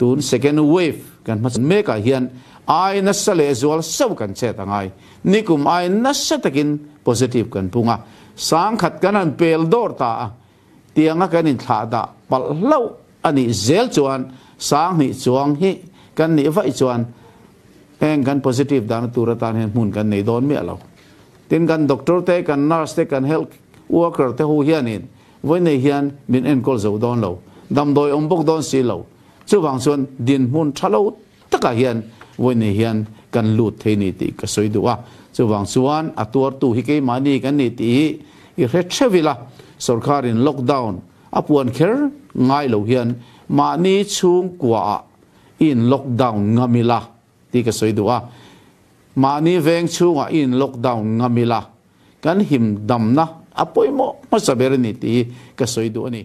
Tun second wave kan hmachhawn mekah hian ai nasa leh zual sauh kan chet a ngai. Nikum ai nasa takin positive kan pung a, sangkhat kan han pel dawr ta a, tianga kan inthlah dah palh hlauh a nih zel chuan sanghnih chuang hi kan nih vaih chuan heng kan positive dahna tur atan hian hmun kan nei dawn miah lo. Tin, kan doctor te, kan nurse te, kan health worker te ho hianin Vawiinei hian min enkawl zo dawn lo, damdawi awm bawk dawn si lo. Chuvang chuan dinhmun tha lo takah hian vawiinei hian kan lut thei ni tih ka sawi duh a. Chuvang chuan a tuartu hi keimahni kan ni tih hi i hre theuh ila, sorkarin lockdown a puan kher ngai lo hian mahni chhungkuaah i in lockdown ngam ila tih ka sawi duh a. Mahni veng chhungah i in lockdown ngam ila. Kan him damna a pawimawh hmasa ber a ni tih hi ka sawi duh a ni.